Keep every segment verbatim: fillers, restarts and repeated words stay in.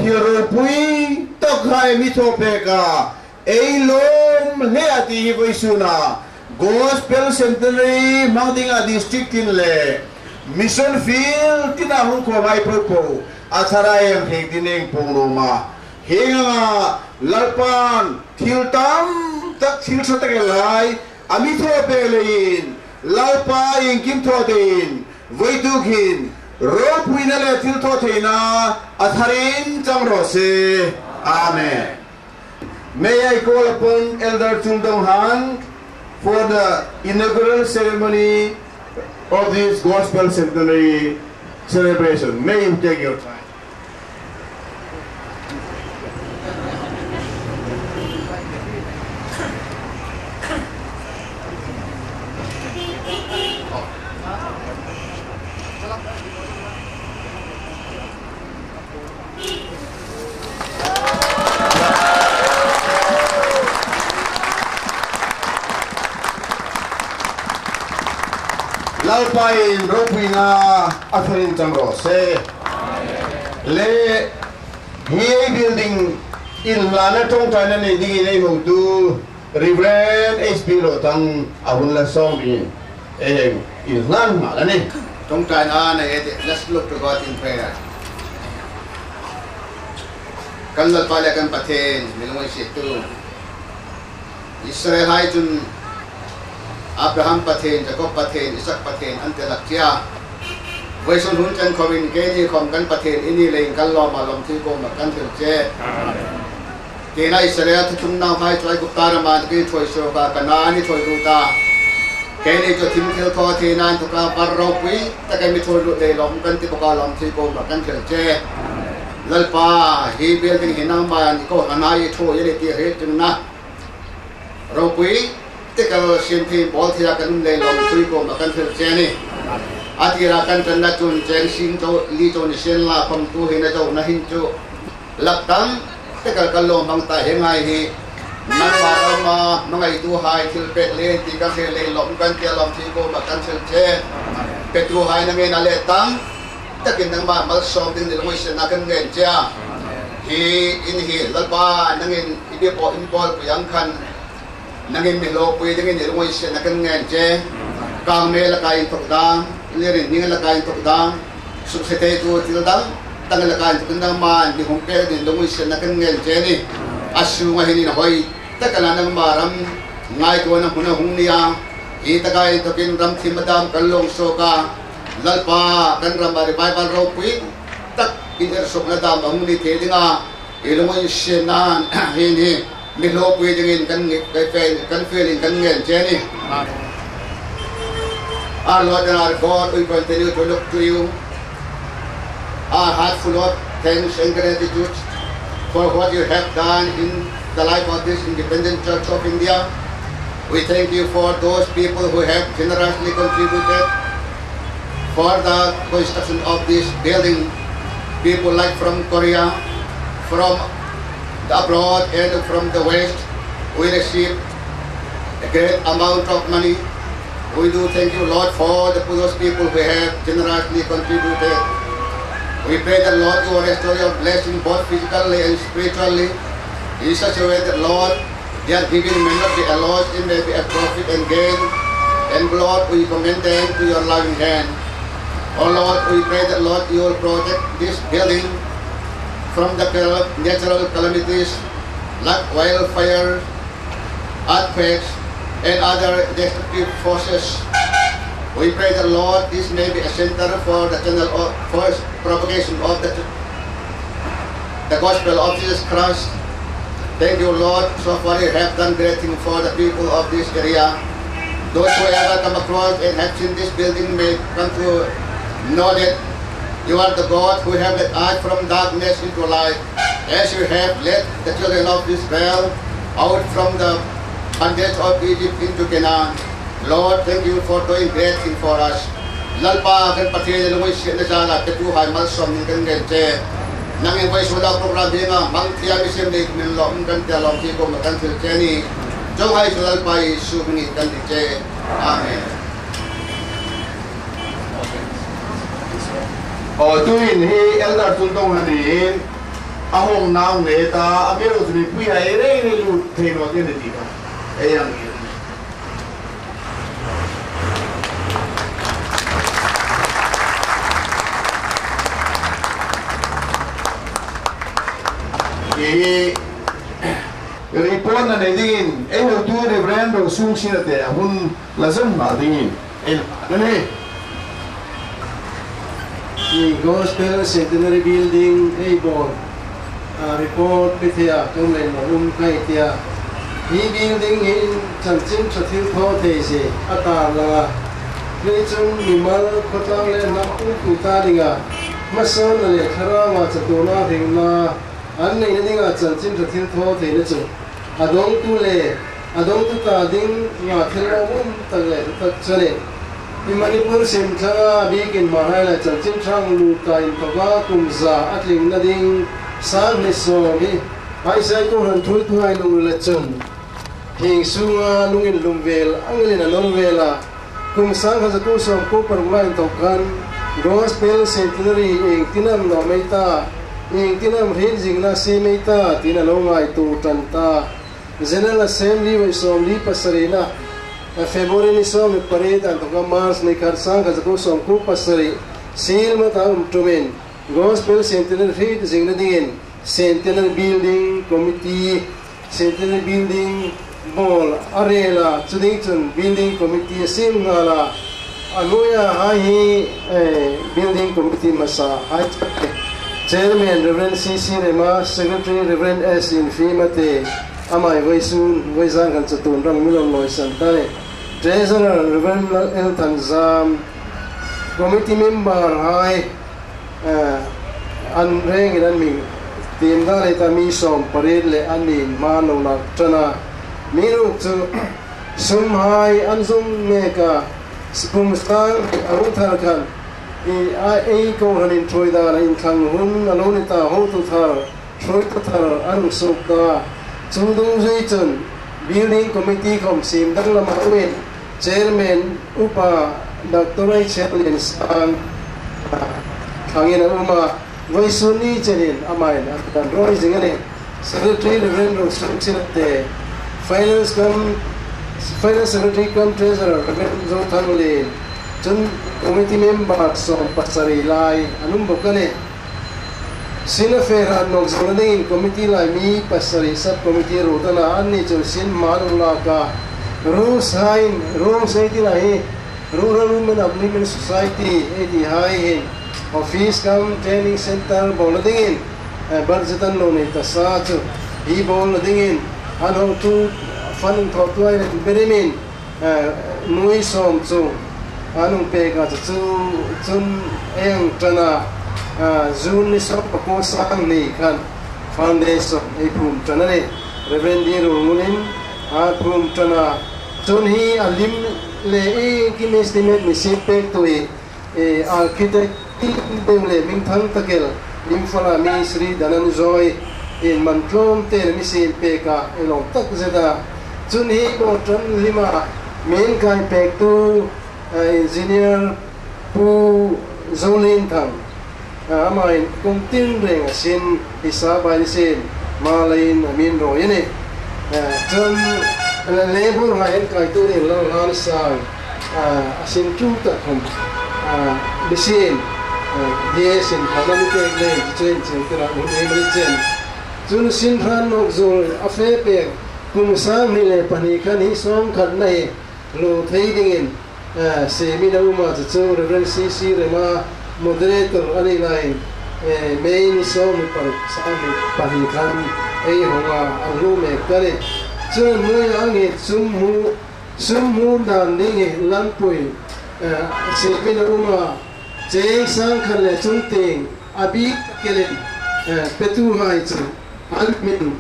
thil ropui tak hai mi thaw pek a, ei lawm hle a ti hi vawisuna Gospel Centenary hmang dinga district tin le mission field tina hung khawm hai popo a thara em hring tin ei pung lawm a. Hieng anga Lalpan thil tam tak, thil ṭha tak el hai a mi thaw pek leiin Lalpa iengkim thaw tein vawituk hin ropuina le thil thaw theina a tharin chang raw se. Amen. May I call upon Elder Chul Dong Han for the inaugural ceremony of this Gospel Centenary celebration. May you take your time. Lalpan ropuina a tharin chang raw se. Le hi ei building inhlana ṭawngṭaina nei dingin ei hotu Reverend H P Lotang a hun la sawm in ei hei inhlan nghal a nih. Ṭawngṭaina nei ei tih. Let's look to God in prayer. Kan Lalpa le kan Pathien, mi lunginsiettu. Israelhai chun Abraham Pathien, Jakob Pathien, Isak Pathien an ti hlak che a. Vawisun hun chen khawmin keini khawm kan Pathien i ni leiin kan lawm a, lawmthu i kuomah kan hril che. Amen. Keini Israel thu tlung nauhai chu Aigupta rama inthawk i ṭhuoi suok a, Kanaan i ṭhuoi lut a. Keini chu thim thil thaw theina inthawka var ropui taka mi ṭhuoi lut lei lawm kan ti bawk a, lawmthu i kuomah kan hril che. Lalpa, hi building hi nangman i kohranhai i ṭhuoi a ni ti hriet dingin a ropui taka siemṭhin bawl theia kan um lei lawmthu i kuomah kan hril che a nih. A tira kan ṭanna chun cheng sing chau li chau ni sien la, khawm tu hin a chau na hin chu lak tam taka kan lo hmang ta, hi ngai hi nangma rama hmangaituhai thil pek le ti kan hre lei lawm kan ti a, lawmthu i kuomah kan hril che. Petuhai nangin a let tam takin nangma malsawm ding ni lunginsietna kan ngen che a. Hi in hi Lalpa nangin i biek pawh in bawlpui ang khan nangin mi hlopui dingin i lunginsietna kan ngen che. Kangmei laka inthawk dam, Lirthing laka inthawk dam, suksiet theitu thil dang dang laka inthawkin nangman mi hung pek dingin lunginsietna kan ngen che a nih. A sunga hin inhawi taka nangma ram ngaituona hmun a hung ni a, hi taka inthawkin ram thim a dam kan lawng suok a, Lalpa kan rama revival ropui tak inhrietna dam a hung ni thei dinga i lunginsietnain hi mi hlopui dingin kan nge-, kan fe-, kan fielin kan ngen che a nih. Our Lord and our God, we continue to look to you. Our heart full of thanks and gratitude for what you have done in the life of this independent Church of India. We thank you for those people who have generously contributed for the construction of this building. People like from Korea, from the abroad and from the West, we receive a great amount of money. We do thank you, Lord, for the, those people who have generously contributed. We pray that, Lord, you will restore your blessing both physically and spiritually in such a way that, Lord, their giving may not be a loss, it may be a profit and gain. And Lord, we commend them to your loving hand. Oh Lord, we pray that, Lord, you will protect this building from the cal-, natural calamities like wildfire, earthquakes, and other destructive forces. We pray that, Lord, this may be a center for the channel of, for propagation of the, the gospel of Jesus Christ. Thank you, Lord, so far you have done great things for the people of this area. Those who ever come across and have seen this building may come to know that you are the God who have led us from darkness into light, as you have led the children of Israel out from the bondage of Egypt into Canaan. Lord, thank you for doing great thing for us. Lalpa kan Pathien, lunginsietna zara petuhai malsawm ding kan ngen che. Nangin vawisuna program hi ngai hmang thei a mi siem ding min lawm kan ti a, lawmthu i kuomah kan hril che a nih. Chuonghai chu Lalpa Isu hmingin kan ti che. Amen. Aw, tuhin hi Elder Chul Dong Han in A hawng nau nge ta, a mi lo chu mi pui hai rei rei lut thei naw ti ni ti ka. Ei ang. Ei, report-na nei dingin, ei hotu Reverend Rosung Sina te a hun la zom na dingin. El, nani. Ei Gospel Centenary Building, ei bawl. A report pe thei a, kan lei lo um kai tia. Hi building hi chanchin ṭha thilthaw thei zie a tar langa. Leichun mimal khawtlang le hnam pumpui ta dinga hmasawnna le thlarauva chatuona hringna an neina dinga chanchin ṭha thilthaw theina chu a dongtu le a dongtu ta dinga thil lo um tak le tak chu a nih. I Manipur simthlanga bikin Hmarhai le chanchin ṭha luta inthawka kum za a tlingna ding sanghni sawm hi Haisai kohran thuoituhai lungrila chun hieng sunga lunginlum vel angin a nawm vel a. Kum sangkhat zakuo sawmkuo paruk lai inthawk khan Gospel Centenary iengtin am nawm ei ta, iengtin am hriet zingna siem ei ta tiin a lo ngaituo ṭan ta. General Assembly vawi sawmli pasarina, a February ni sawmhni pariet inthawka March ni khat sangkhat zakuo sawmkuo pasari, Sielmat-a um ṭumin Gospel Centenary hriet zingna dingin Centenary Building Committee, Centenary Building bawl a rel a, chu ding chun Building Committee a siem nghal a. A hnuoia hai hi, eh, Building Committee hmasa hai Chairman Reverend C C Rema, Secretary Reverend S Infima te, amai vawisun, vawizan khan chatuon ram mi lo lawisan ta ni. Treasurer Reverend L Thanzam, committee member hai, eh, an rengin an mi tiem dal ei ta, mi sawmpariet le an ni hma lo lak ṭan a. Mi ruk chu sum hai an zung mek a, kum sang a hung thar khan, i, a, ei kohranin ṭhuoi dana inthlang hun a lo ni ta, hotu thar, ṭhuoitu thar an hung suok ta. Chu dungzui chun Building Committee khawm siem danglam a umin, Chairman Upa Doctor Rachel Liansang, ah, thangin a um a, vawisun ni chenin amain a kan rawi zing a nih. Secretary Reverend Rosung Sina te, Finance cum, Finance Secretary cum Treasurer Reverend Zothanglien, chun committee member sawmpasari lai an um bawk a nih. Sin a fe hran nawk zawna dingin committee lai mi pasari, sub committee ruotna, anni chun sin hma an hung lak a. Rules hai, rules ei ti lai hi, Rural Women Upliftment Society ei ti hai hin office cum training centre bawlna dingin, eh, budget an lo nei ta sa chu hi bawlna dingin an hawng tu fund inthawktu hai le berimin, eh, nuoi sawm chu an hung pek a, chu, chu, chun ei hang ṭan a, eh, June ni sawm pakuo sanghni khan foundation ei phum ṭan a nih. Reverend D Rulngulin a phum ṭan a, chun hi a lim le iengkim estimate mi siem pektu hi, eh, architect tin deu le hmingthang tak el, Imphal-a mi Sri Dhananjoy in man tlawm ten a mi siem pek a, ei lawm tak zet a. Chun hi bawl ṭan hlima mi kai pektu, eh, engineer Pu Zolinthang, eh, amain kum tin reng a sin, hisa bai ni sin, hma leiin a min rawi a nih. Eh, chun, eh, labour hai enkaitu ni Lalhlan Sang, ah, a sin ṭum tak khawm, ah, mi sin, ah, D S in phalna mi pek lei, ti chen chen tira hun ei mani chen. Chun sin hran nawk zuol a fe pek, kum sanghni le pahni khan hi sawmkhatna hi lo thei dingin, ah, siemin a um a, chu chu Reverend C C Rema moderator a ni lai, eh, May ni sawmhni paruk, sanghni pahni khan ei hawng a, a hlu mek ka nih. Chun hnuoia ang hi sum hmu, sum hmu dan ding hi lampui, eh, siemin a um a, cheng sangkhat le chungtieng a bik tak elin, eh, petuhai chu an hming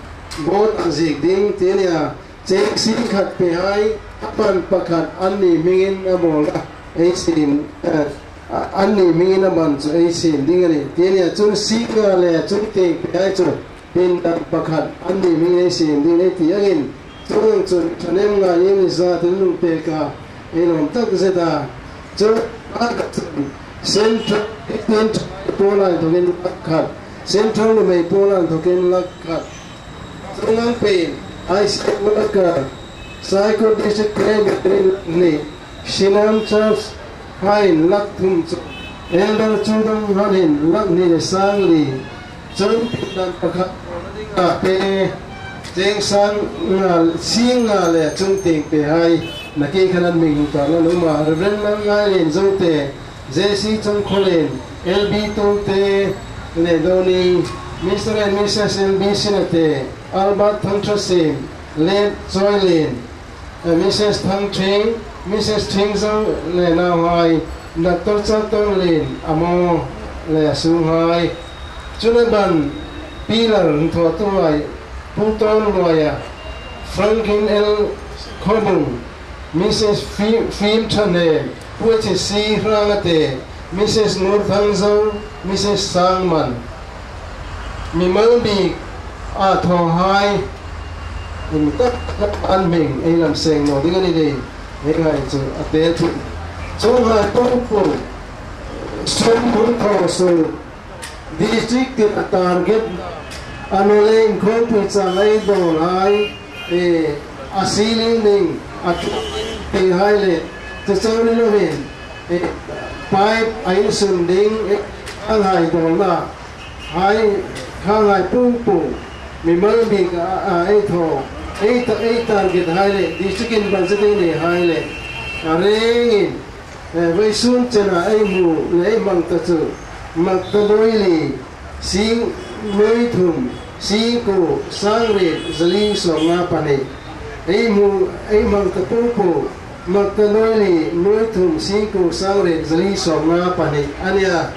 bawt an ziek ding ti a nih a, cheng singkhat pehai a ban pakhat anni hmingin a bawlna ei siem, eh, a, anni hmingin a ban chu ei siem ding a nih ti a nih a, chun singa le chungtieng pehai chu pindan pakhat anni hmingin ei siem ding ei ti angin, chuong chun ṭhahnem ngai ei ni zat in lung pek a, ei lawm tak zet a. Chu a ka chun Central Christian Church Pawl lai dongin pakhat, Central nuhmei pawl a inthokin lak khat. Chungang pei, I C M lak khat. Saikot District Presbytery lak hni. Sinam Church hain lak thum chu. Elder Chudong hain lak hni le sang li. Chun pindan pakhat a pe. Cheng sang nga, sing nga le chung tieng pe hai. Nakie khan an hming hung tarna nuom a. Reverend Mangngailien Zote. J C Chungkhawlien, L B Tungte, le Doni, Mister and Missus L B Sinate, Albert Thangthasim, le Choilien, eh, Missus Thangthing, Missus Thingzau, le nauhai, Doctor Chatonlien, a maw, le a sunghai. Chun a ban, Pillar, inthawtuhai, Pu Tonluaia, Franklin L Khawbung, Missus Fi-, Fim Thane, Pu H C Hrangate, Missus Ngurthangzo, Missus Sangman. Mimal bik a thawhai, in tak tak an hming, ei lam seng naw ding a ni dei, ei ngai chu a te thu. Chuonghai pawng pawng, sum hung thaw su, District-in a target a, a naw leiin khawpui chang ei dawn hai, eh, a ceiling ding, a ti hai le, chu chau ni lovin, eh, pipe a insun ding, eh, a ngai dawnna hai, kha ngai pung pung, mimal bik a, a, ei thaw, ei ta, ei target hai le, district-in budget ei nei hai le, a rengin, Eh, vawisun chena ei hmu le ei hmang ta chu, maktanuoi li, sing nuoi thum, singkuo, sangriet, zali, sawmnga pahni. Ei hmu, ei hmang ta po po, maktanuoi li, nuoi thum, singkuo, sangriet, zali, sawmnga pahni a nih a.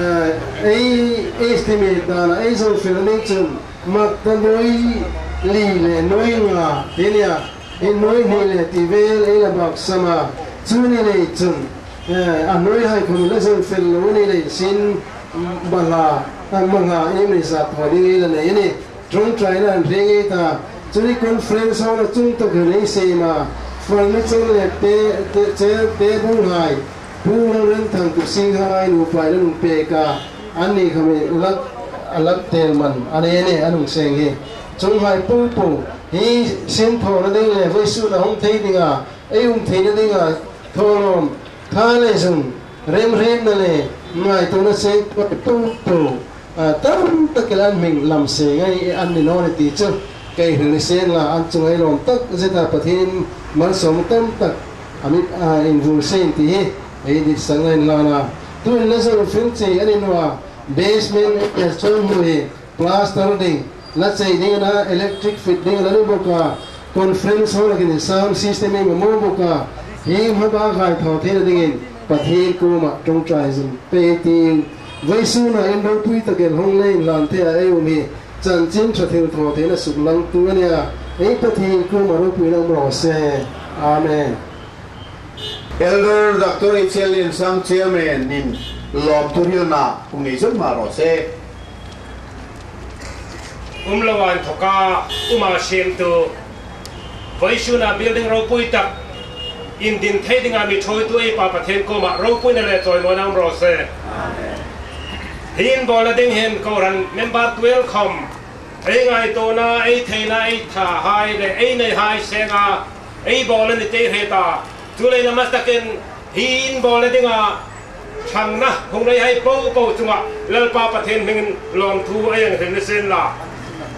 Eh, ei, ei estimate dana ei zo fel ding chun, maktanuoi li le nuoi nga, ti a nih a. Ei nuoi hni le ti vel ei la bak sam a, chu ni lei chun, eh, a nuoi hai khom la zo fel lo ni lei sin, bala, a manga ei mi sa thaw ding ei la nei a nih. Ṭawngṭaina an hre ngei ta. Chu ni conference hall a chung tak hin ei sem a. Furniture le te, te, chair, table hai. Pu Lalremthang tu sing hai nupa le nung pek a. Anni khom lak, a lak tel man. A nei a nih, a nung seng hi. Chuonghai po po. Hi sin thawna ding le vawisuna hung thei dinga, ei um theina dinga, thawlawm, tha le zung, remhrietna le, ngaituona seng po po, a, tam tak el an hming lam seng ei, an ni naw ni ti chu, kei hril ni sien la, an chunga ei lawm tak zeta Pathien malsawm tam tak, a mi, a, invur seng ti hi, ei dit sang la inla na. Tuin la zo fel che a ni naw a, basement, eh, chawng hmu hi, plaster ding, la chei ding a na, electric fit ding a la ni bawk a, conference hall a kin sound system ei maw bawk a, hi hma ba khai thaw theina dingin Pathien kuoma ṭawngṭai zing pei ti. Vawisuna in ropui tak el hung nei inhlan thei a ei um hi, chanchin ṭha thilthawtheina suklangtu a nih a, ei Pathien kuoma ropuina um raw se. Amen. Elder Doctor H L Liansang Chairman-in lawmthu hrilna hung nei zom ma raw se. Um lo an thoka, um a siemtu. Vawisuna building ropui tak indin thei dinga mi ṭhuoitu ei Pa Pathien kuoma ropuina le chawimawina um raw se. Hi in bawlna ding hin kohran member twelve khom, ei ngaituona, ei theina, ei thahai le ei neihai senga ei bawlna ni ti ei hriet a. Chuleiin a hmasa takin hi in bawlna dinga ṭhangna hung neihai po po chunga Lalpa Pathien hmingin lawmthu ei hang hril ni sien la.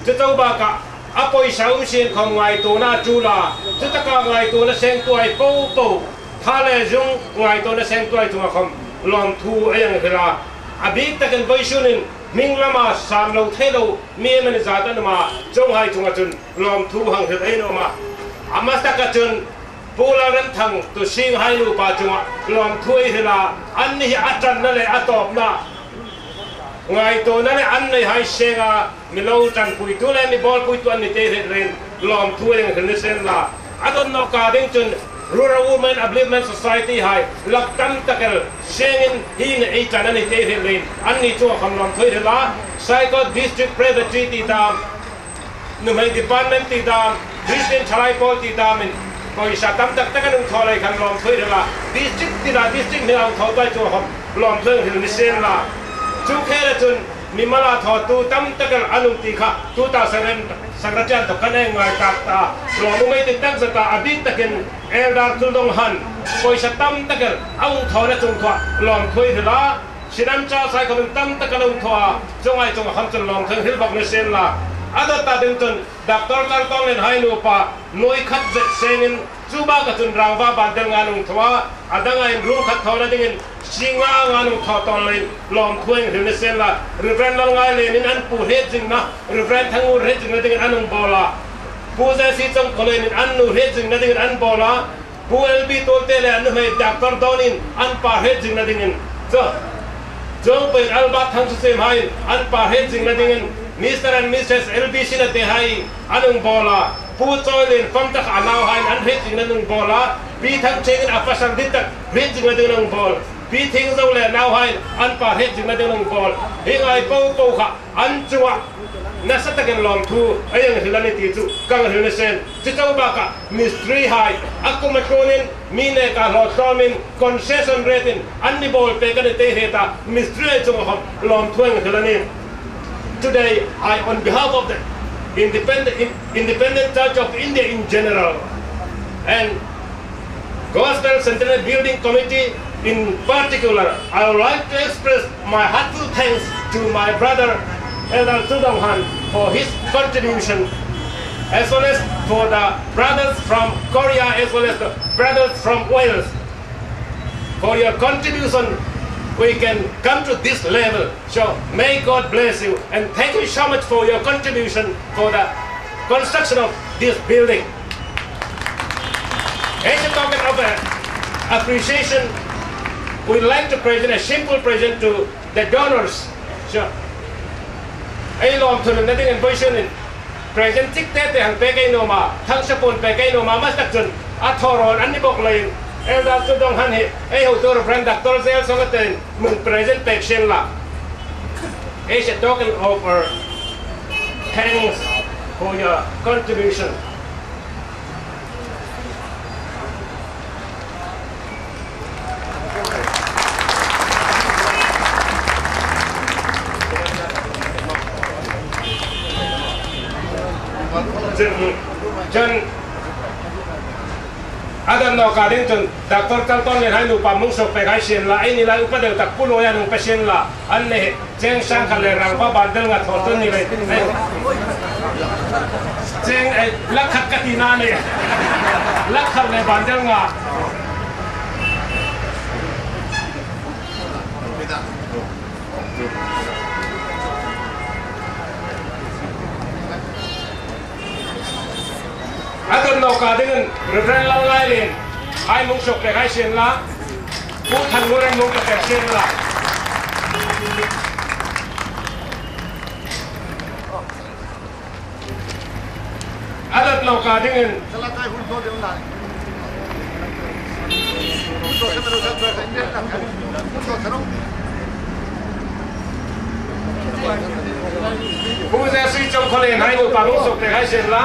Chu chau bakah a poisa um sien khom ngaituona a ṭul a, chu taka ngaituona sengtuhai po po, tha le zung ngaituona sengtuhai chunga khom lawmthu ei hang hril a. A bik takin vawisunin hming lama san lo thei lo mi emaw ni zat an um a, chuonghai chunga chun lawmthu hang hril ei nuom a. A hmasa taka chun Pu Lalremthang tu sing hai nupa chunga lawmthu ei hril a, anni hi a ṭanna le a tawpna, ngaituona le an neihai senga mi lo ṭanpuitu le mi bawlpuitu an ni ti ei hriet leiin lawmthu ei hang hril ni sien la. A don nawk a ding chun Rural Women Upliftment Society hai lak tam tak el sengin hi in ei ṭan a ni ti ei hriet leiin anni chunga khom lawmthu ei hril a. Saikot District Presbytery ti dam, nuhmei department ti dam, Christian Thalai Pawl ti damin poisa tam tak tak an hung thaw lei khan lawmthu ei hril a. District tina district hming a hung thawtuhai chunga khom lawmthu ei hang hril ni sien la. Chu khela chun Mimala thawtu tam tak el an um ti kha, tuta Sangre-, Sangre tieng thaw khan ei ngai tak ta. Lawm um ei ti takzet a, a bik takin Elder Tuldong Han, pawisa tam tak el a hung thawna chungah lawmthu ei hril a. Sinam cha sai khawm tam tak a hung thaw a, chuong ang chunga khawm chun lawmthu ei hril bawk ni sien la. A dawt ta ding chun, Doctor Charlton le hai nupa, nuoi khat zet sengin, chu baka chun rangva ban del nga an hung thaw a, a danga hin room khat thawna dingin, sing nga nga an hung thaw tawl leiin, lawmthu ei hril ni sien la, Reverend Lalngailienin an pu hriet zingna, Reverend Thangngur hriet zingna dingin an hung bawl a. Pu J C Chawngkhawlienin an nu hriet zingna dingin an bawl a. Pu L B Tuolte le a nuhmei Doctor Dawnin an pa hriet zingna dingin. Chu, chuong peiin Albert Thangsasiem haiin an pa hriet zingna dingin, Mister and Missus L B Sinate hai an hung bawl a. Pu Chawilien fam tak a nauhaiin an hriet zingna an hung bawl a. Pi Thangthiengin a pasal dit tak hriet zingna dingin an hung bawl. Pi Thiengzo le nauhaiin an pa hriet zingna dingin an hung bawl. Hi ngai po po kha an chunga nasa takin lawmthu ei hang hril a nih ti chu ka hang hril ni sien. Chu chau baka mistri hai a kum a tluonin mi neka hlawtlawmin concession rate-in an mi bawl pek a ni ti hrieta mistri hai chunga khawm lawmthu ei hang hril a nih. Today, I, on behalf of the Independent, Independent Church of India in general, and Gospel Centenary Building Committee in particular, I would like to express my heartfelt thanks to my brother, Elder Tuldong Han, for his contribution, as well as for the brothers from Korea, as well as the brothers from Wales. For your contribution, we can come to this level. So may God bless you, and thank you so much for your contribution for the construction of this building. As a token of, uh, appreciation, we'd like to present a simple present to the donors. So, ei lawmthu hril na dingin vawisun hin present chik te te hang pek ei nuom a, thangsapuon pek ei nuom a, hmasa tak chun a thaw rawn a ni bawk leiin, Elder Tuldong Han hi ei hotu Reverend Doctor J L Songate-in mi present pek sien la. As a token of our thanks for your contribution. Chun, chun, a dam nawk a ding chun, Doctor Charlton le hai nupa mi hung suok pek hai sien la, ei ni lai upa deu tak Pu Luoia'n hung pe sien la, an nei hi. Cheng sang khat le rangva ban del nga thaw tun ni lei. Cheng, eh, lakh khat ka ti na ni. Lakh khat le ban del nga. A dam nawk a dingin Reverend Lalngailien hai mi hung suok pek hai sien la. Pu Thangngurin mi hung pek sien la. A dam nawk a dingin Pu J C Chawngkhawlien hai nupa mi hung suok pek hai sien la.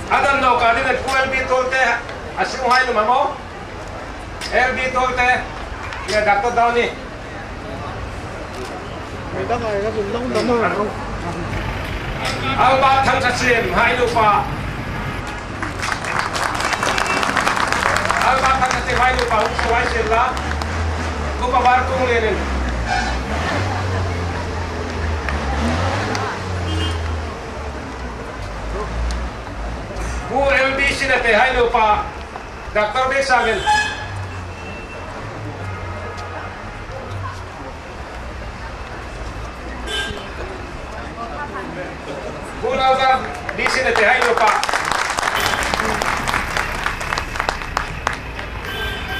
A dam nawk a dingin Pu L B Tuolte, a sung hai nuhmei maw? L B Tuolte, le Doctor Dawni. Albert Thangsasiem hai nupa. Albert Thangsasiem hai nupa, hung suok hai sien la. Upa Varkunglienin. Pu L B Sinate hai nupa. Doctor Bek Savin. Pu Lalzar, D C na te hai nupa.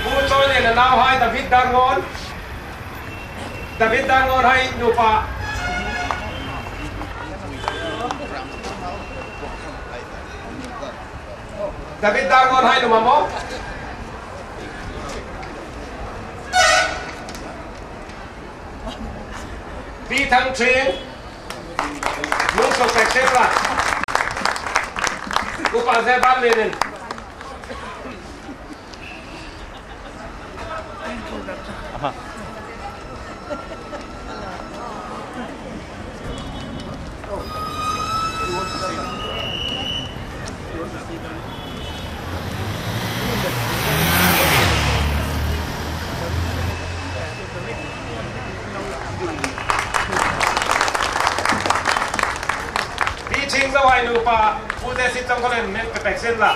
Pu Chawilien a nauhai David Darngawn. David Darngawn hai nupa. David Darngawn hai nuhmei maw? Pi Thangthieng. Lungsuol pek sien la. Upa Zebanlien. Pi Thingzo hai nupa, Pu Jessie Tongkholen, mi pek sien la.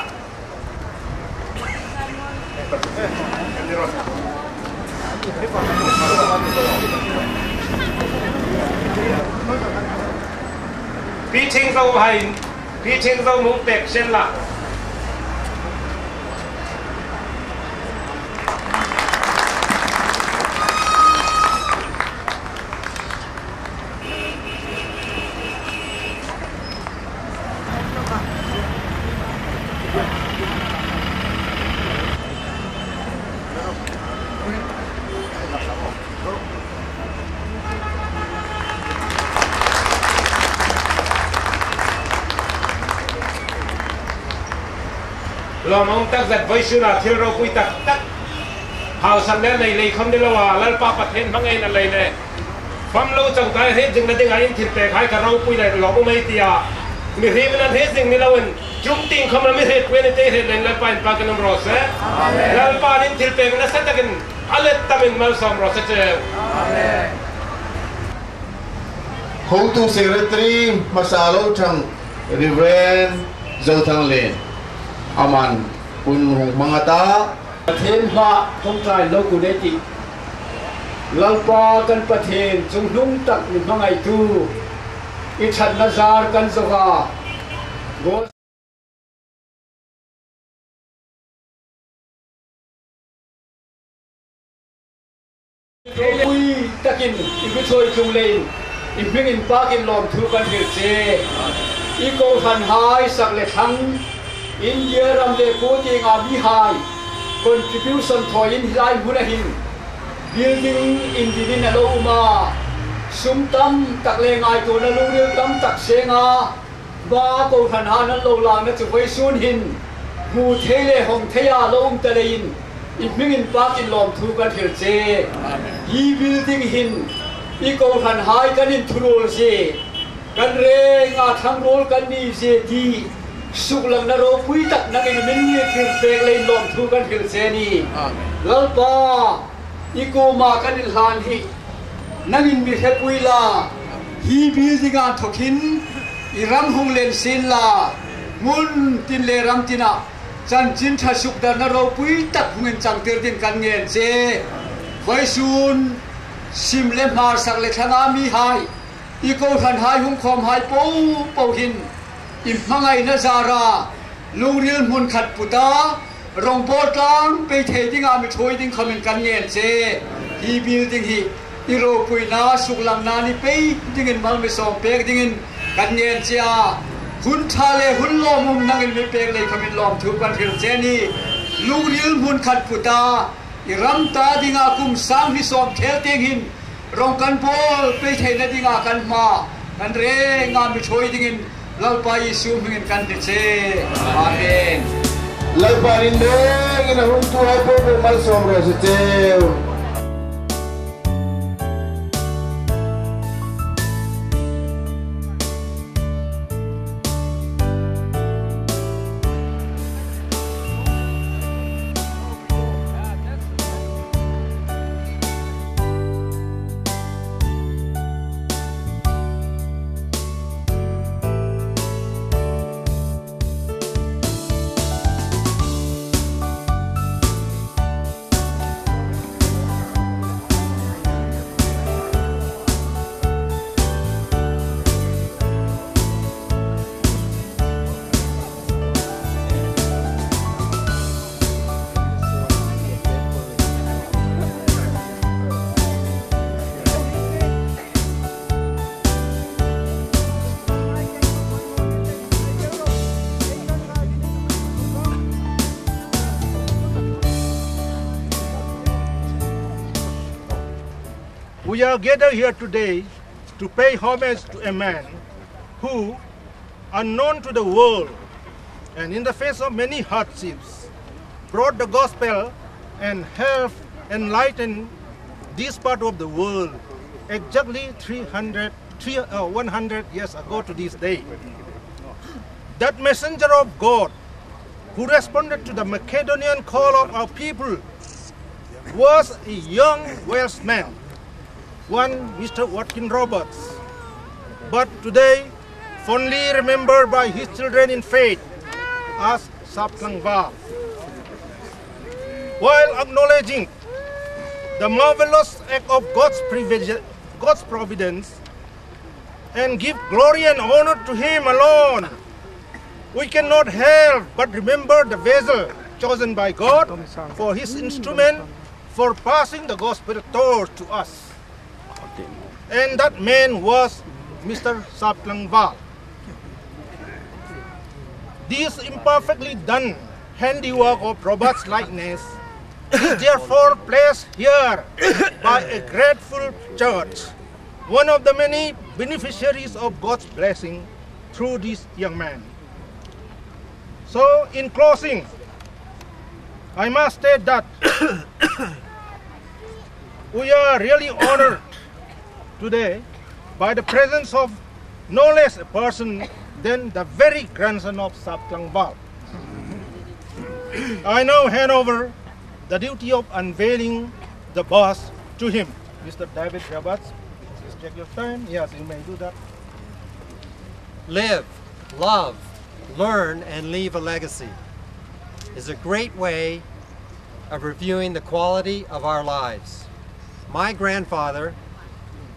Pi Thingzo hai, Pi Thingzo mi pek sien la. Lawmum takzet vawisuna thil ropui tak tak. Hausan le nei lei khom ni loa, Lalpa Pathien hmangaina lei le. Fam lo chang kai hriet zingna dinga in thilpek hai ka ropui le lawmum ei tia. Mihriem in an hriet zing ni loin, chung tieng khom a mi hrietpui ni ti hriet leiin Lalpa inpakin um raw se. Amen. Lalpan in thilpek nasa takin a let tamin malsawm raw se che. Amen. Hotu Secretary hmasa lo thang Reverend Zothanglien. Aman hun hung hmang a ta. Pathien hmaa ṭawngṭai lo ku nei ti. Lalpa kan Pathien chungnung tak mi hmangaitu, i ṭhatna zar kan zo a. Ropui takin i mi ṭhuoi tlung leiin i hming inpakin lawmthu kan hril che. I kohranhai sak le thlang, India ram le kuo tienga mihai contribution thawin hi lai hmuna hin building indinin a lo um a, sum tam tak le ngaituona lungril tam tak senga, hma kohranhai an lo lakna chu vawisun hin hmu thei le hawng theia lo um ta leiin i hming inpakin lawmthu kan hril che. Hi building hin i kohranhai kan inthuruol zie, kan renga thangruol kan ni zie ti suklangna ropui tak nangin min mi tir pek leiin lawmthu kan hril che a nih. Amen. Lalpa, i kuoma kan inhlan hi nangin mi hrepui la, hi building a inthawkin i ram hung lien sien la, hmun tin le ram tina chanchin ṭha sukdarna ropui tak hung inchangtir dingin kan ngen che. Vawisun sim le hmar, sak le thlanga mihai, i kohranhai hung khawmhai popo hin i hmangaina zara lungril hmun khat puta, rawngbawl tlang pei thei dinga mi ṭhuoi ding khomin kan ngen che. Hi building hi i ropuina suklangna ni pei dingin mal mi sawm pek dingin kan ngen che a. Hun ṭha le hun lawmum nangin mi pek lei khomin lawmthu kan hril che a nih. Lungril hmun khat puta, i ram ta dinga kum sang hni sawm khel tieng hin rawng kan bawl pei theina dinga kan hma kan renga mi ṭhuoi dingin Lalpa Isu hmingin kan hni che. Amen. Lalpa in rengin a hungtuhai popo malsawm raw se cheu. We are gathered here today to pay homage to a man who, unknown to the world, and in the face of many hardships, brought the gospel and helped enlighten this part of the world exactly three hundred, three, uh, one hundred years ago to this day. That messenger of God who responded to the Macedonian call of our people was a young Welshman, one Mister Watkin Roberts, but today fondly remembered by his children in faith as Sap Tlangval. While acknowledging the marvelous act of God's, privilege, God's providence, and give glory and honor to Him alone, we cannot help but remember the vessel chosen by God for His instrument for passing the gospel torch to us. And that man was Mister Sap Tlangval. This imperfectly done handiwork of Robert's likeness is therefore placed here by a grateful church, one of the many beneficiaries of God's blessing through this young man. So, in closing, I must state that we are really honored today by the presence of no less a person than the very grandson of Sap Tlangval. I now hand over the duty of unveiling the bust to him. Mister David Roberts, please take your time. Yes, you may do that. Live, love, learn, and leave a legacy is a great way of reviewing the quality of our lives. My grandfather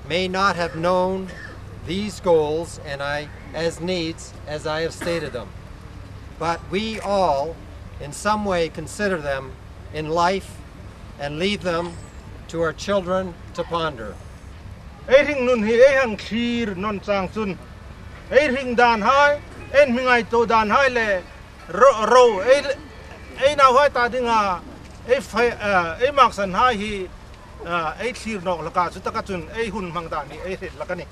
may not have known these goals and I as needs as I have stated them, but we all in some way consider them in life and leave them to our children to ponder. Ei hringnun hi ei hang thlir nawn chang chun, ei hring dan hai, ei mi ngaituo dan hai le ro, ro ei, ei nauhai ta dinga ei fai, eh, ei maksan hai hi, eh, ei thlir nawk hlak a, chutaka chun ei hun hmang dan hi ei hriet hlak a nih.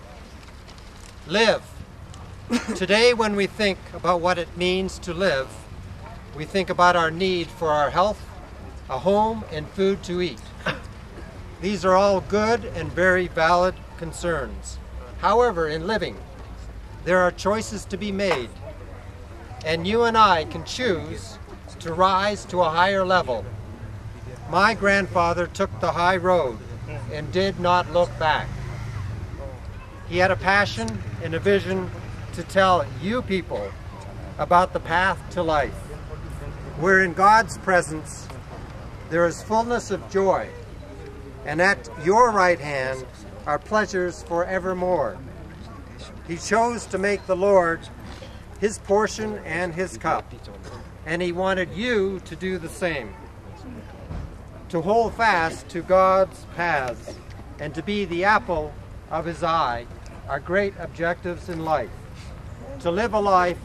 Live. Today, when we think about what it means to live, we think about our need for our health, a home, and food to eat. These are all good and very valid concerns. However, in living, there are choices to be made, and you and I can choose to rise to a higher level. My grandfather took the high road and did not look back. He had a passion and a vision to tell you people about the path to life, where in God's presence there is fullness of joy, and at your right hand are pleasures forevermore. He chose to make the Lord his portion and his cup, and he wanted you to do the same, to hold fast to God's paths and to be the apple of his eye are great objectives in life. To live a life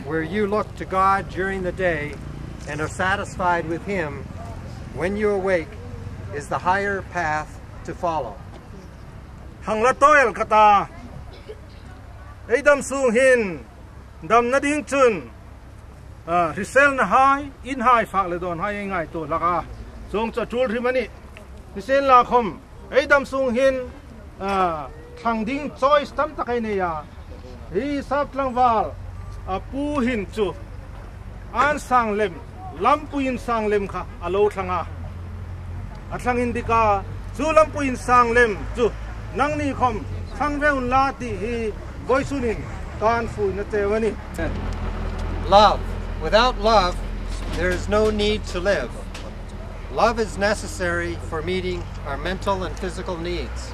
where you look to God during the day and are satisfied with him when you awake is the higher path to follow. Hang la toil ka ta. Ei dam sung hin damna ding chun, ah, hriselna hai, in hai, fak le dawn hai ei ngaituo hlak a. Chuong chu a ṭul hrim a nih. Nisienlakhom, ei dam sung hin, ah, thlang ding choice tam tak ei nei a. Hi Sap Tlangval, a pu hin chu an sang lem, lampui in sang lem kha a lo thlang a. A thlang indik a, chu lampui in sang lem chu nangni khom thlang ve unla ti hi vawisunin kan fuina cheu a nih. Love. Without love, there is no need to live. Love is necessary for meeting our mental and physical needs.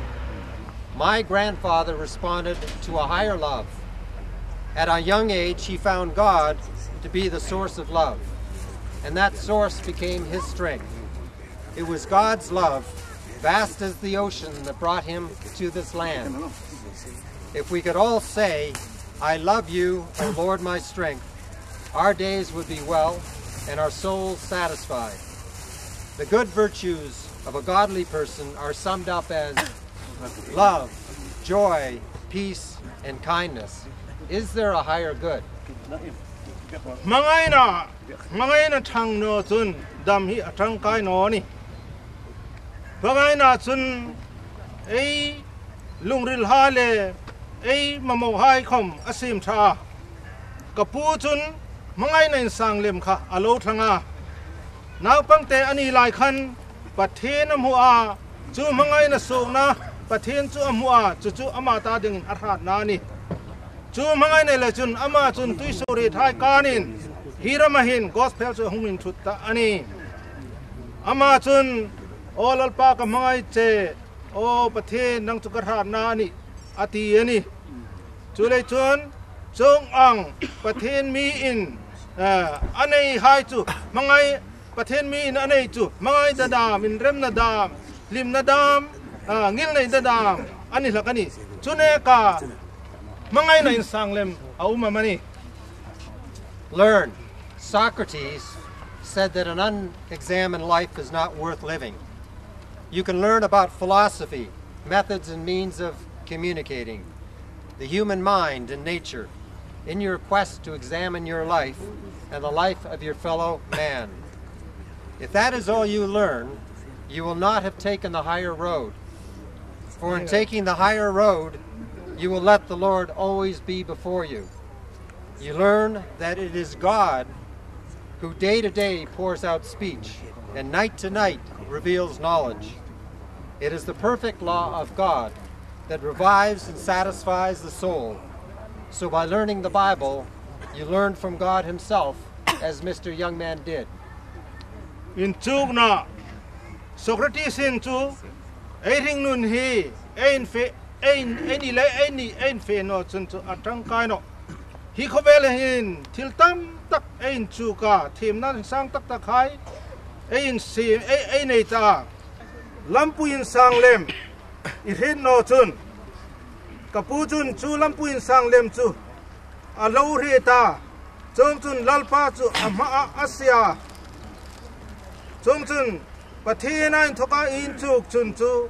My grandfather responded to a higher love. At a young age, he found God to be the source of love, and that source became his strength. It was God's love, vast as the ocean, that brought him to this land. If we could all say, "I love you, O Lord, my strength," our days would be well and our souls satisfied. The good virtues of a godly person are summed up as love, joy, peace, and kindness. Is there a higher good? Hmangaina, hmangaina ṭhang naw chun dam hi a ṭangkai naw nih. Hmangaina chun ei lungril hai le ei mamaw hai khawm a siem ṭha a. Ka pu chun hmangaina insang lem kha a lo thlang a. Naupangte a ni lai khan Pathien a hmu a, chu hmangaina suokna Pathien chu a hmu a, chu chu ama ta dingin a hratna a nih. Chu hmangaina le chun ama chun tuisuoriet hai kanin hi rama hin gospel chu a hung inthut ta a nih. Ama chun, "Aw Lalpa, ka hmangai che, aw Pathien, nang chu ka hratna a nih," a ti a nih. Chuleiin chun chuong ang Pathien mi in, eh, a nei hai chu hmangai, Pathien mi in a nei chu hmangaina dam, inremna dam, hlimna dam, ah, ngilneina dam a ni hlak a nih. Chu neka hmangaina insang lem a um am a nih. Learn. Socrates said that an unexamined life is not worth living. You can learn about philosophy, methods and means of communicating, the human mind and nature, in your quest to examine your life and the life of your fellow man. If that is all you learn, you will not have taken the higher road. For in taking the higher road, you will let the Lord always be before you. You learn that it is God who day to day pours out speech and night to night reveals knowledge. It is the perfect law of God that revives and satisfies the soul. So by learning the Bible, you learn from God Himself, as Mister Youngman did. Inchukna, Socrates-in chu ei hringnun hi ei infe, ei in, ei ni le ei ni, ei infe naw chun chu a ṭangkai nawh. Hi khawvel hin thil tam tak ei inchuk a, thiemna insang tak tak hai ei insiem, ei, ei nei ta. Lampui insang lem i hriet naw chun, ka pu chun chu lampui insang lem chu a lo hriet a. Chuongchun Lalpa chu a hmaa a sie a. Chuongchun Pathien a inthoka inchuk chun chu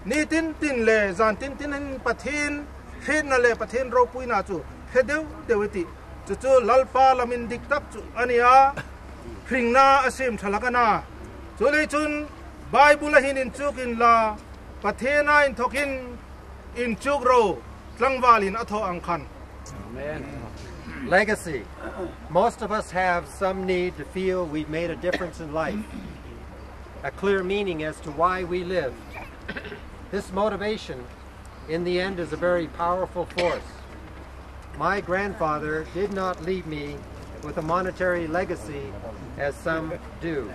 ni tin tin le zan tin tin in Pathien hrietna le Pathien ropuina chu hre deu deu i tih. Chu chu Lalpa lam indik tak chu a ni a. Hringna a siem ṭha hlak a na. Chuleiin chun Bible-a hin inchuk inla, Pathien a inthokin inchuk ro, tlangvalin a thaw ang khan. Amen. Legacy. Most of us have some need to feel we've made a difference in life, a clear meaning as to why we live. This motivation, in the end, is a very powerful force. My grandfather did not leave me with a monetary legacy, as some do.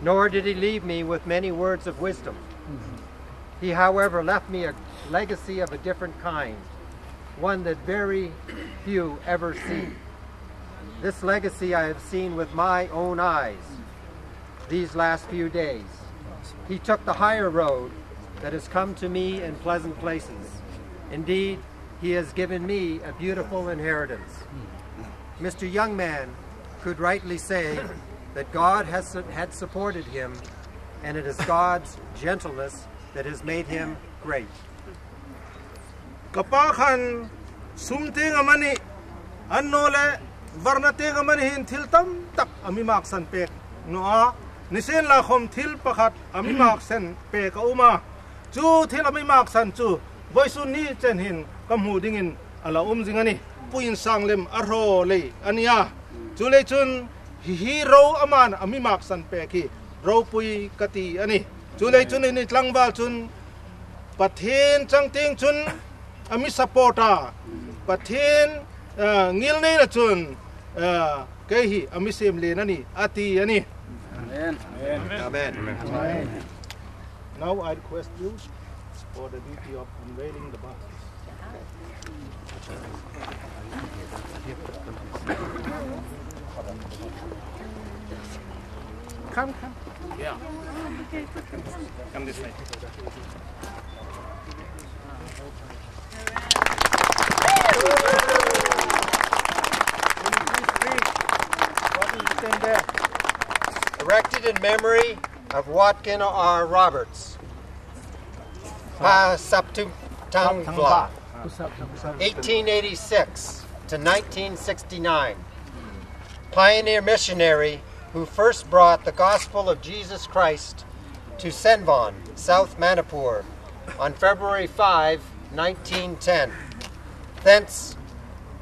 Nor did he leave me with many words of wisdom. He, however, left me a legacy of a different kind, one that very few ever see. This legacy I have seen with my own eyes these last few days. He took the higher road that has come to me in pleasant places. Indeed, he has given me a beautiful inheritance. Mister Youngman could rightly say that God has, had supported him, and it is God's gentleness that has made him great. Ka pa khan sum tieng amanih, annawleh varna tieng amanih hin thil tam tak a mi maksan pek naw a. Nisienlakhawm thil pakhat a mi maksan pek a um a. Chu thil a mi maksan chu vawisun ni chen hin ka hmu dingin a la um zing a nih. Pu insang lem a hraw lei a nih a. Chuleiin chun hi, hi ro aman a mi maksan pek hi ropui ka ti a nih. Chuleiin chun i ni tlangval chun Pathien chang tieng chun a mi support a. Pathien, eh, ngilneina chun, eh, kei hi a mi siem lien a nih, a ti a nih. Amen. Amen. Now I request you for the duty of unveiling the basket. Come, come. Yeah. Come this way. Erected in memory of Watkin R. Roberts. Pa Saptum Tangva. Eighteen eighty-six. to nineteen sixty-nine. Pioneer missionary who first brought the gospel of Jesus Christ to Senvon, South Manipur, on February five, nineteen ten. Thence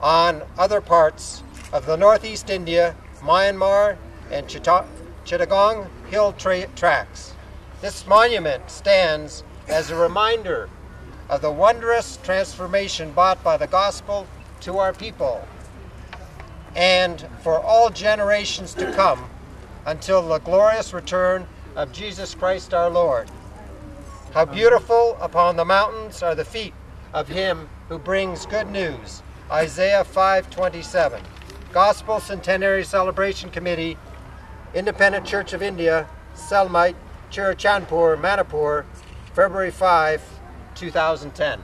on other parts of the northeast India, Myanmar, and Chita-, Chittagong Hill tra-, tracts. This monument stands as a reminder of the wondrous transformation brought by the gospel to our people and for all generations to come, until the glorious return of Jesus Christ our Lord. How beautiful upon the mountains are the feet of him who brings good news. Isaiah five twenty-seven. Gospel Centenary Celebration Committee, Independent Church of India, Salmite, Churachandpur, Manipur, February five, two thousand ten.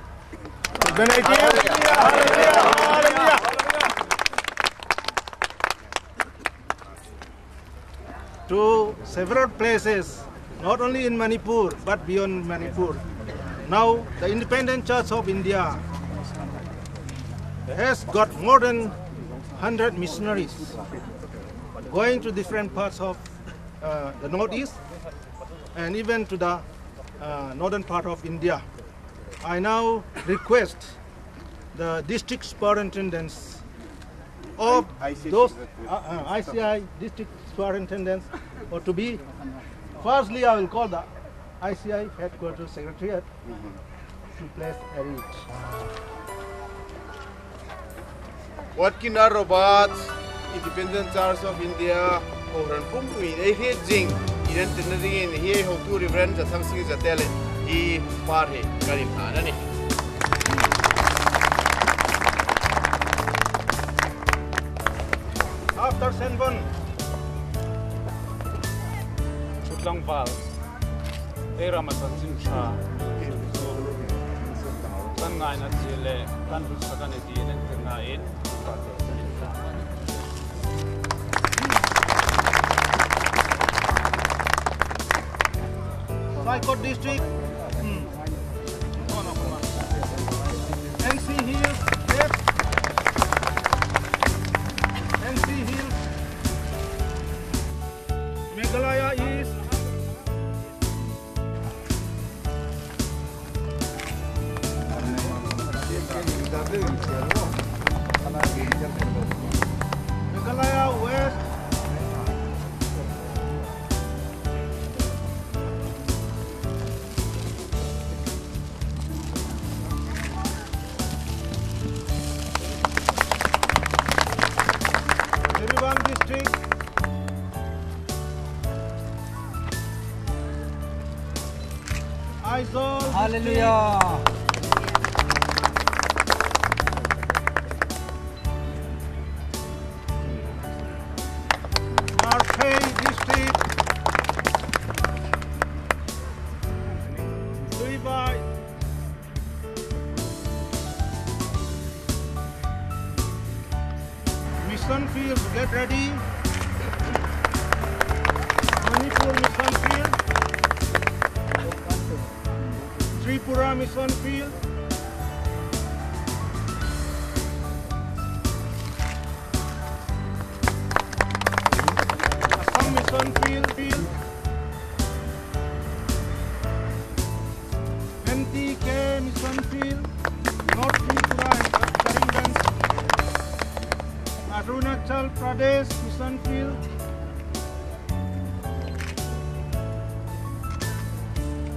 To several places, not only in Manipur, but beyond Manipur. Now, the Independent Church of India has got more than hundred missionaries going to different parts of, uh, the Northeast and even to the, uh, northern part of India. I now request the district superintendents of those, uh, uh, I C I district superintendents, or to be, firstly, I will call the I C I headquarters secretariat to place a wreath. Watkin R Roberts, Independent Church of India, kohran pumpui ei hriet zing, i ran tirna dingin hi ei hotu Reverend Zathang Singh Zate le hi par hi kan inhlan a nih. After Senvon. Chutlang val. Ei rama chanchin ṭha. Kan ngaina chie le, kan lut sak a nih ti nen tir ngaiin. Saikot District. Hmm. N C Hills, yes. N C Hills. Meghalaya East. Meghalaya West. Jiribam District. Aizawl District. Hallelujah. Marphei District. Tuivai. Mission Field, get ready. Manipur Mission Field. Tripura Mission Field. Assam Mission Field, Field. N T K Mission Field, North Tripura and Karimganj. Arunachal Pradesh Mission Field.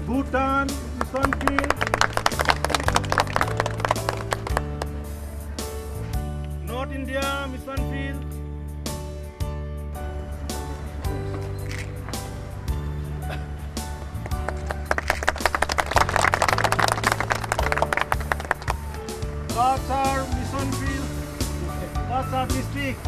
Bhutan Mission Field. North India Mission Field. Cachar Mission Field, Cachar District.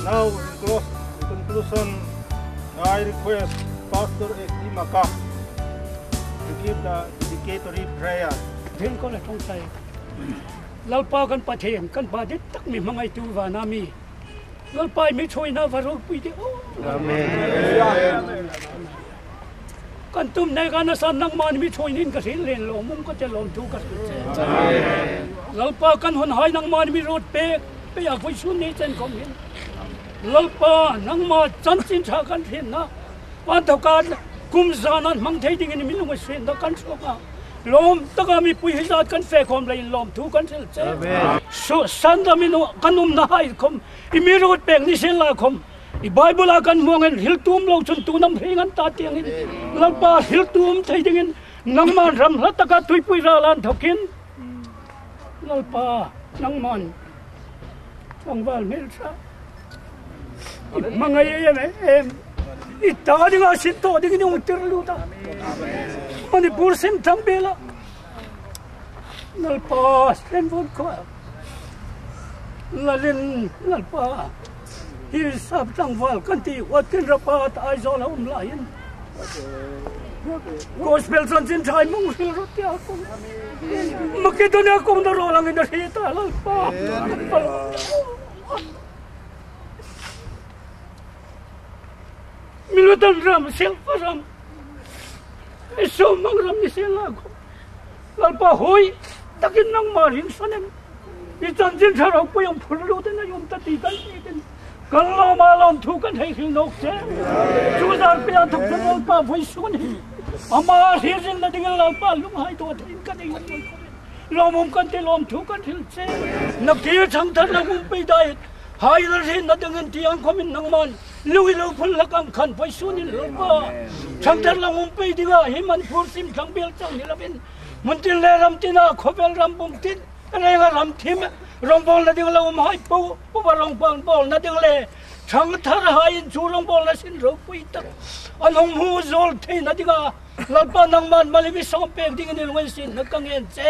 Now, in close, in conclusion, I request Pastor S D Maka to give the dedicatory prayer. Ding ko le tong sai. Lalpa kan Pathien, kan Pa dit tak mi hmangaitu vana mi. Lalpa, i mi ṭhuoina va ropui de. Amen. Kan tum nêka nasa nangman mi ṭhuoinan ka hril leiin lawmum ka ti, lawmthu ka hril che. Lalpa, kan hunhai nangman mi ruot pek, pei a vawisun ni chen khawm hin, Lalpa, nangma chanchin ṭha kan hrietna, a inthawka kum zana hmang thei dingin mi lunginsietna kan hril a. Lawm taka mipui hi zat kan fe khawm leiin lawmthu kan hril che. Amen. Susan dam in kan umnahai khawm i mi ruot pek ni sien la khawm, i Bible-a kan hmu angin hril tum lo chun tu nam hring an ta ti angin, Lalpa, hril tum thei dingin nangman ram hla taka tuipui ral a inthawkin, Lalpa, nangman tlangval hmel ṭha i hmangai em em. I ta dinga sin thaw dingin i hung tir lut a. Manipur sim thang bela, Lalpa, sen vun kha. Lalin, Lalpa, hi sap tlangval kan ti, Watkin Rapat, Aizawl a um laiin, gospel chanchin ṭha i mi hung hril rawh tia khawm, Macedonia khawm na rawl angin a hriet a, Lalpa. Middle East ram, Silva ram, i sum hmang ram ni sien la khawm, Lalpa, hoi takin nangma ringsan in i chanchin ṭha ropui hung phur lut dingin a um ta ti kan hriet in, kan lawm a, lawmthu kan hei hril nawk che. Chu zar pei a inthawk chun Lalpa, vawisun hin ama hriet zingna dingin Lalpa, lunghai thaw theiin kan hei um nawk. Lawmum kan ti, lawmthu kan hril che. Nakie ṭhangthar la hung pei dai hai la hrietna dingin ti ang khawmin nangman lungi lo phun hlak ang khan vawisun hin Lalpa, ṭhangthar la hung pei dinga hi Manipur sim thang bel chau ni lovin, hmun tin le ram tina, khawvel ram bung tin, renga ram thim, rongbawlna ding la umhai po po a rongbawlna ding le ṭhangtharhaiin chu rongbawlna sin ropui tak an hung hmu zuol theina dinga Lalpa, nangman mal i mi sawm pek dingin i lunginsietna ka ngen che.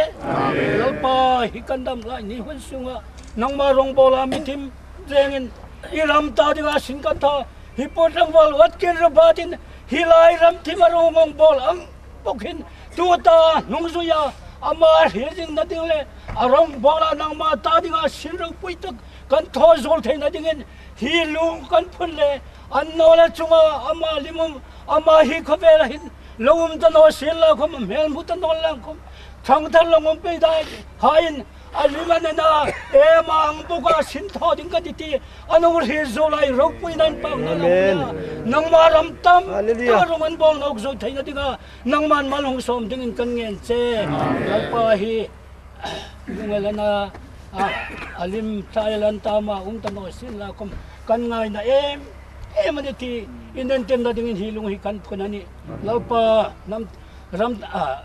Lalpa, hi kan dam lai ni hun sunga nangma rongbawla mi thim rengin i ram ta dinga sin kan thaw. Hi po tlangval Watkin Rapat in hi lai ram thima rongbawlna ang bawk hin, tuta hnungzuia ama hriet zingna ding le a rongbawla nangma ta dinga sin ropui tak kan thaw zuol theina dingin hi lung kan phun le, annawleh chunga ama hlimum, ama hi khawvela hin lo um ta naw sien la khawm, hmel hmu ta naw lang khawm, ṭhangthar la hung pei dai haiin a hlim a nena, ema ang bawka sin thaw ding ka ti ti an hung hriet zuol lai ropuina inpakna lo. Amen. Nangma ram tam, hallelujah, taka rong an bawl nawk zo theina dinga nangman mal hung sawm dingin kan ngen che. Lalpa, hi lunga lana a, a hlim tlai lan tama um ta naw sien la khawm, kan ngaina em em a ni ti i inentirna dingin hi lung hi kan phun a nih. Lalpa, nam, ram, a,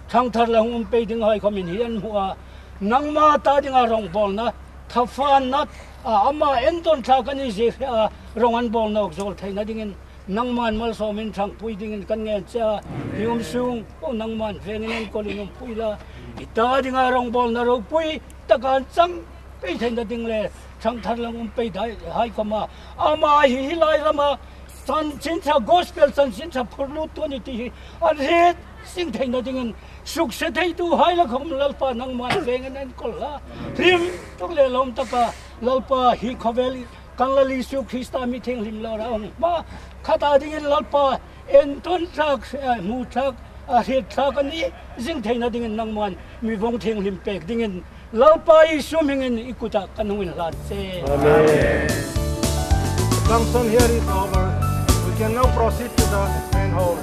ṭhangthar la hung um pei dinghai khawmin hi an hmu a, nangma ta dinga rongbawlna, thafanna, a, ama entawn tlak a ni zie hre a, rong an bawl nawk zuol theina dingin nangman malsawmin ṭhangpui dingin kan ngen che a. Hi um sung po nangman vengin enkawl in umpui la, i ta dinga rongbawlna ropui taka an chang pei theina ding le ṭhangthar la hung um pei dai hai khawma, ama hi hi lai rama chanchin ṭha, gospel chanchin ṭha phur luttu a ni ti hi an hriet zing theina dingin, sukse theituhai la khawm Lalpa, nangman vengin enkawl la, hlim tuk le lawm taka Lalpa, hi khawvel kan Lal Isu Krista mi thienghlim lo ra hung hma khata dingin Lalpa, entawn tlak, eh, hmu tlak, a hriet tlak a ni zing theina dingin nangman mi vawng thienghlim pek dingin Lalpa Isu hmingin i kuta kan hung inhlan che. Amen. Function here is over. We can now proceed to the main hall.